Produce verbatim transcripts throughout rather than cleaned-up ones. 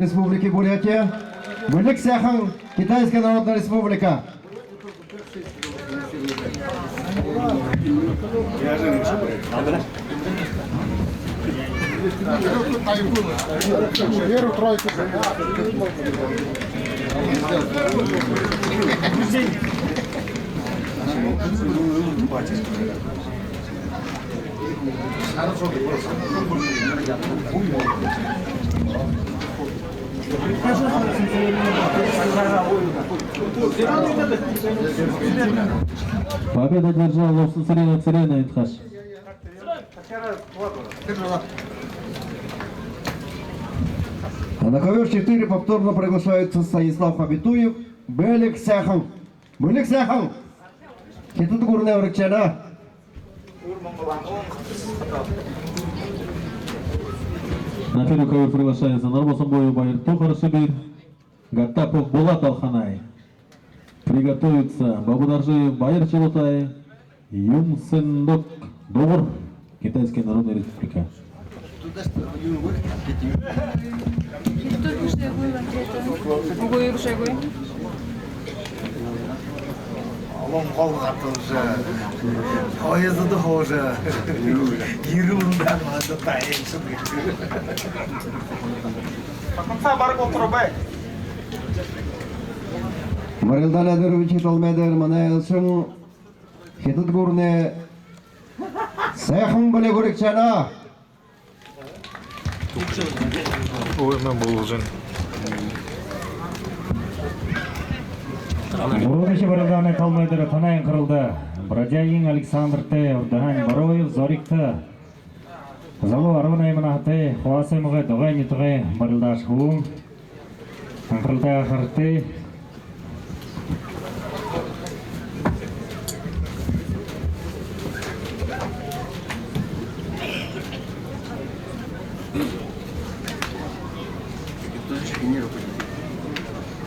Республики Бурятия. Бэлиг сайхан, Китайская Народная Республика. Первую тройку. Победу одержал Ловсенцыренов Цырен Айдхаш. А на ковёр четыре повторно приглашается Станислав Хабитуев. Бэлиг сайхан. Бэлиг сайхан. Хитад гүрэнэй урагшаа. На первый ковёр приглашается Нарбасанбоев Баир, Тохар Шэбэр, Гатапов Булат, Алханай. Приготовиться: Бабудоржиев Баир, Чулуутай, Юмсэндок Дугар, Китайская Народная Республика. Никто уже был, а где-то. Угу, и уже был. Олон гол хаталжа, поезд һуужа, ерүүл ундаа манда тайшдаг. Батанцаа бараг болтор бай. Барилдаанай дүрбэдэхи талмай дээрэ манай элшэн Хитад гүрэнэй сайхан бэлиг урагшаа. Ой, мэн болжон. Гурбадахи барилдаанай талмай дээрэ танай анхаралда Бродягин Александртай, урдаһаань Бороев Зоригто. Залуу арбан найман наһатай, Хубаалсамгай Догой нютагай барилдааш хүбүүн. Анхаралтайгаар харагты.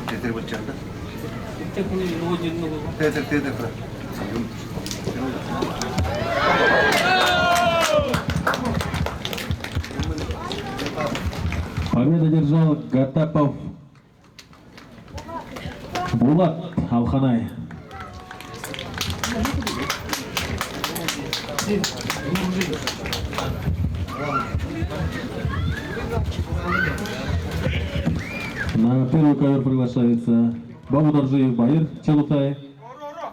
Тэтэр болжо байна. Тэтэр, тэтэр, брат. Победу одержал Гатапов Булат, Алханай. На первый ковёр приглашается Бабудоржиев Баир, Чулуутай,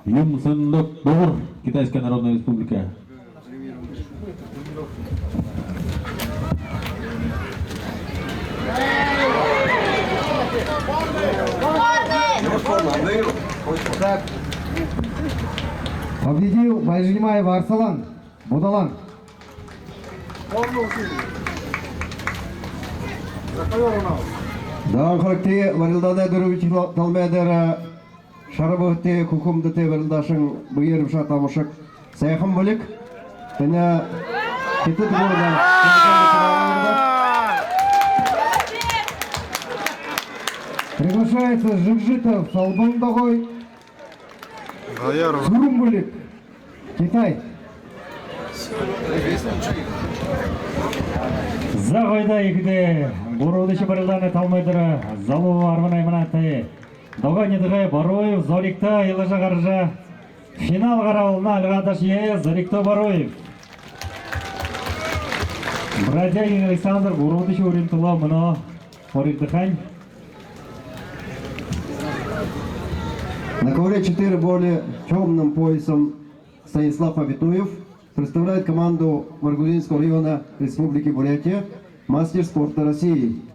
Юмсэндок Дугар, Китайская Народная Республика. Победил Байжинимаев Арсалан, Будалан. Даа, анхарагты, барилдаанай дүрбэдэхи талмай дээрэ шара бүһэтэй, хүхэ үмдэтэй барилдаашан Бэерэм Шатамушаг. Сайхан бэлиг. Энэ Хитад гүрэнэй. Приглашается Жигжитов Солбон Догой. Заяар. Түрүүн бэлиг. Китай. За, гоё даа, ехэ даа. Гурбадахи барилдаанай талмай дээрэ залуу арбан найман наһатай Догой нютагай Бороев Зоригто илажа гаража, финал гараа болоно. Альгаа таашая, Зоригто Бороев. Бродягин Александр гурбадахи һуури түлөө мүнөө уригдахань. На ковре четыре более тёмным поясом Станислав Абитуев представляет команду Баргузинского района Республики Бурятия, мастер спорта России.